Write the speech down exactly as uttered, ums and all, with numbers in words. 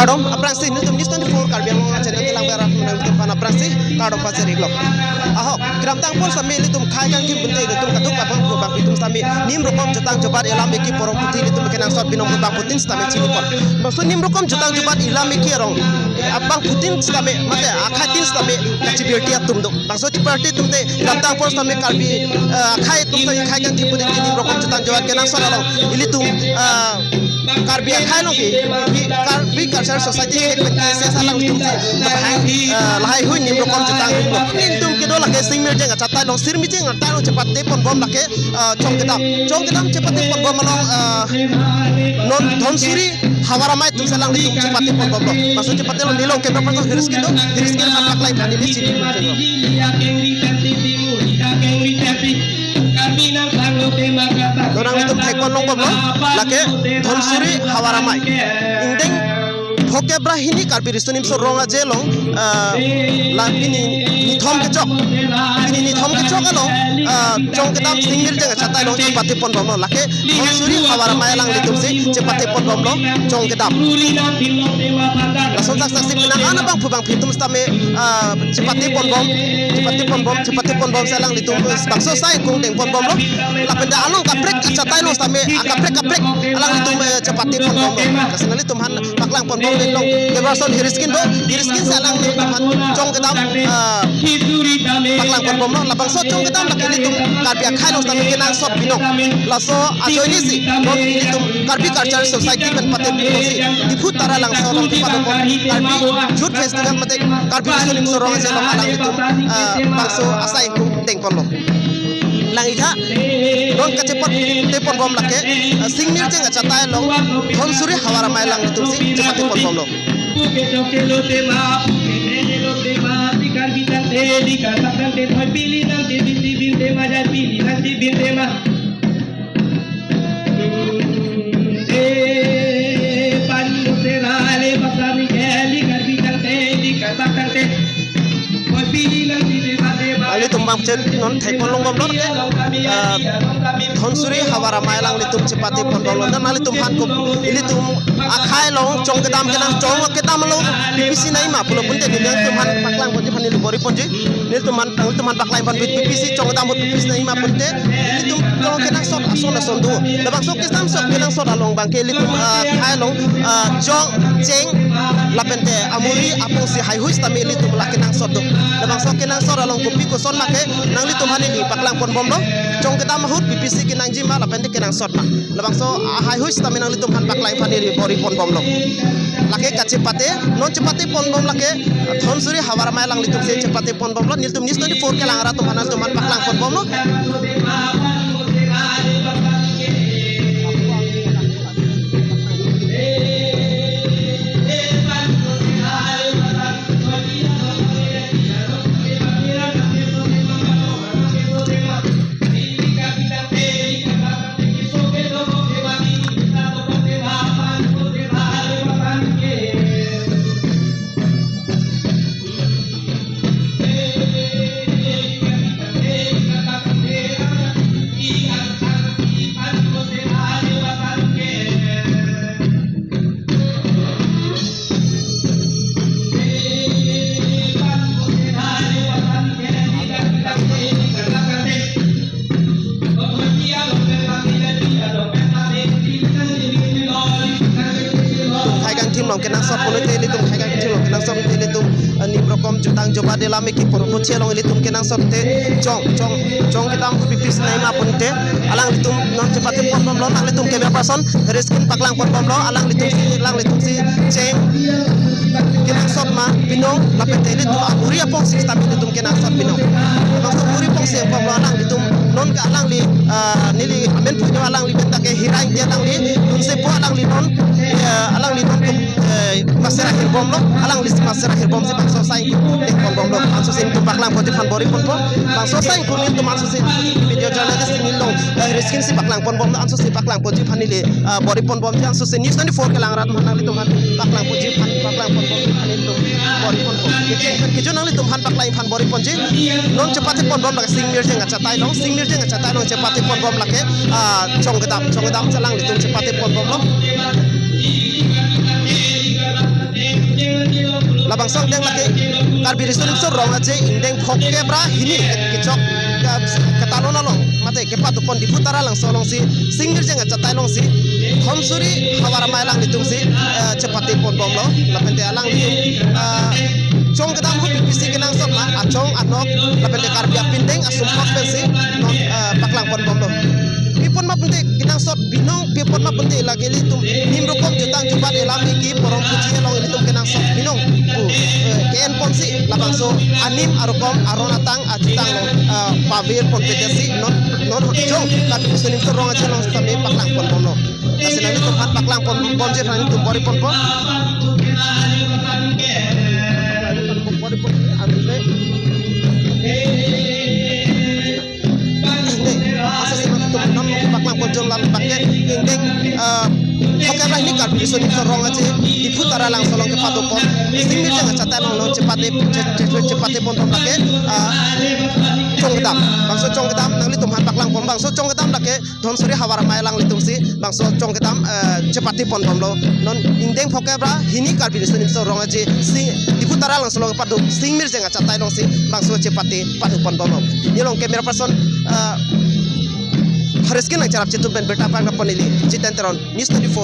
Kardom, aphrangsi nelitum News twenty-four Karbi Anglong channel kelang berat menang ilitum aphan aphrangsi kardom pajir-iklo. Ahok, kedamtang apor sitame ilitum khei kangkim pute ilitum kadokave abangphu abangpi atum sitame nim rokom jutang jubat ilam eki porong puthi ilitum kenangsot binong abangphutin sitame chinipon. Bangso nim rokom jutang jubat ilam eki arong abangphutin sitame mate akhaitin sitame kachibirti atum do. Bangso chibirti atum te kedamtang apor sitame Karbi, eh, akhai atum sitame khei kangkim pute nim rokom jutang jubat kenangsot along ilitum, eh, Karbi akhai along ke, Karbi Cultural Society ke P K S S alanglitum si lahai, eh, lahai hui nim rokom jutang lo. Nelitum kedo lake Singmirjeng achatai along, Singmirjeng achatai along chepate ponbom lake, eh, Chong Kedam. Chong Kedam chepate ponbom along, eh, non Dhonsuri Havar Amei atum si alanglitum chepate ponbomlo. Bangso chepate along neli along camera person Hiriskin do, Hiriskin aphan paklang aphan neli chini. Donang ilitum theipon longbomlo, lake Dhonsuri Havar Amei. Ingdeng phokep ra hini Karbi Riso Nimso Rong Aje along, ah, la pini nithom kechok. Pini nithom kechok along, ah, Chong Kedam Singmirjeng achatai along chepate ponbomlo. Lake Dhonsuri Havar Amei alanglitum si chepate ponbomlo Chong Kedam. Lason sak saksi penang an abangphu abangpi atum sitame, ah, chepate ponbom, chepate ponbom, chepate ponbom si alanglitum, eh, bangso sai kung deng ponbomlo. Lapen ta along kaprek achatai along sitame, ah, kaprek kaprek alanglitum, eh, chepate ponbomlo. Lasi nanglitum aphan paklang ponbom neli along camera person Hiriskin do, Hiriskin si alanglitum aphan Chong Kedam, ah, paklang ponbomlo. Labangso Chong Kedam lake ilitum Karbi akhai along sitame kenangsot binong. Laso ajoine si non ilitum Karbi Cultural Society pen pate pipon si Diphu Taralangso along kepadopon Karbi Youth Festival mate Karbi Riso Nimso Rong Aje along alanglitum, ah, bangso asai kung dengponlo. Lang ikha, non kachepate ponbom lake, ah, Singmirjeng achatai along Dhonsuri Havar Amei alanglitum si chepate ponbomlo. Nanglitum bangphu non theipon longbomlo ke, ah, Dhonsuri Havar Amei alanglitum chepate ponbomlo. Nanglitum aphan ko ilitum akhai along Chong Kedam kenang Chong Kedam along pipi si nangji ma pulo pute nelitum aphan paklang ponji aphan neli bor-iponji. Nelitum aphan, nanglitum aphan paklang aphan pi-, pipi si Chong Kedam ahut pipi si nangji ma pute, nelitum along kenangsot ason ason do. Labangso kenangsot, kenangsot along abangke ilitum, ah, khei along, ah, jong, cheng, lapen te amuri apong si haihui sitame ilitum la kenangsot do. Labangso kenangsot along kopi koson ma ke nanglitum aphan neli paklang ponbomlo. Chong Kedam ahut pipi si kenangji ma lapen te kenangsot ma. Labangso, ah, haihui sitame nanglitum aphan paklang aphan neli bor-iponbomlo. Lake kachepate, non chepate ponbom lake Dhonsuri Havar Amei alanglitum si chepate ponbomlo. Nelitum News twenty-four kelang arat atum aphan nangtum aphan paklang ponbomlo. Khei kangkim along kenangsot pute ilitum, khei kangkim along kenangsot pute ilitum, eh, nim rokom jutang jubat ilam eki porong puthi along ilitum kenangsot pute Chong, Chong, Chong Kedam pipi si nangji ma pute alanglitum non chepate ponbomlo, nanglitum camera person Hiriskin paklang ponbomlo, alanglitum si, alanglitum si cheng kenangsot ma binong, lapen te ilitum amuri apong si sitame ilitum kenangsot binong. Bangso amuri apong si ponbomlo, alanglitum non ke alangli, ah, neli amen pujo alangli pen ta ke Hira Ingti alangli, dunsepo alangli non, eh, alangli non ke, eh, masera hirbomlo, alangli si masera hirbom si bangso sai kung dengponbomlo. Anso si nelitum paklang ponji aphan bor-iponpo. Bangso sai kung nelitum anso si video journalist neli along, eh, Hiriskin si paklang ponbomlo, anso si paklang ponji aphan neli, ah, bor-iponbomji, anso si News twenty-four kelang arat aphan nanglitum aphan paklang ponji aphan, paklang ponbomji aphan nelitum bor-iponpo. Kejun nanglitum aphan paklang aphan bor-iponji. Non chepate ponbom lake Singmirjeng achatai along, Singmirjeng achatai along chepate ponbom lake, ah, Chong Kedam, Chong Kedam si alanglitum chepate ponbomlo. Labangso angdeng lake Karbi Riso Nimso Rong Aje ingdeng phokep ra hini kechok ka-, katalon along mate kepatupon Diphu Taralangso alongsi Sing Mirjeng achatai alongsi Dhonsuri Havar Amei alanglitumsi, eh, chepatepon bomlo. Lapente alanglitum, eh, chong kedam hu pipisi kenangsot ma, achong anok, lapente Karbi apindeng asumkot pensi non, eh, paklangpon bomlo. Pi apot ma pute kenangsot binong, pi apot ma pute lake ilitum nim rokom jutang jubat elam iki porom puji along ilitum kenangsot binong pu, eh, ke-enponsi labangso anim arokom aron atang ajutang along, eh, pavirpon pete si non, non jong Karbi Riso Nimso Rong Aje along sami paklangpon bomlo. Lasi nanglitum aphan paklangpon bomji nanglitum bor-iponpo. Ingdeng, asa si nanglitum aphan paklangpon jong la bangke ingdeng, eh, phokep ra hini Karbi Riso Nimso Rong Aje Diphu Taralangso along kepatupon Sing Mirjeng achatai along non chepate, che-, che-, che-, chepatepon bom lake, eh, chong kedam. Bangso chong kedam nanglitum aphan paklangpon, bangso chong kedam lake Dhonsuri Havar Amei alanglitumsi bangso chong kedam, eh, chepatepon bomlo. Non ingdeng phokep ra hini Karbi Riso Nimso Rong Aje Sing, Diphu Taralangso along patu Sing Mirjeng achatai alongsi bangso chepate patupon bomlo. Nilong camera person, eh, Hariskin Langcharap Chitu pen birta pangpon ili Jiten Teron, News twenty-four.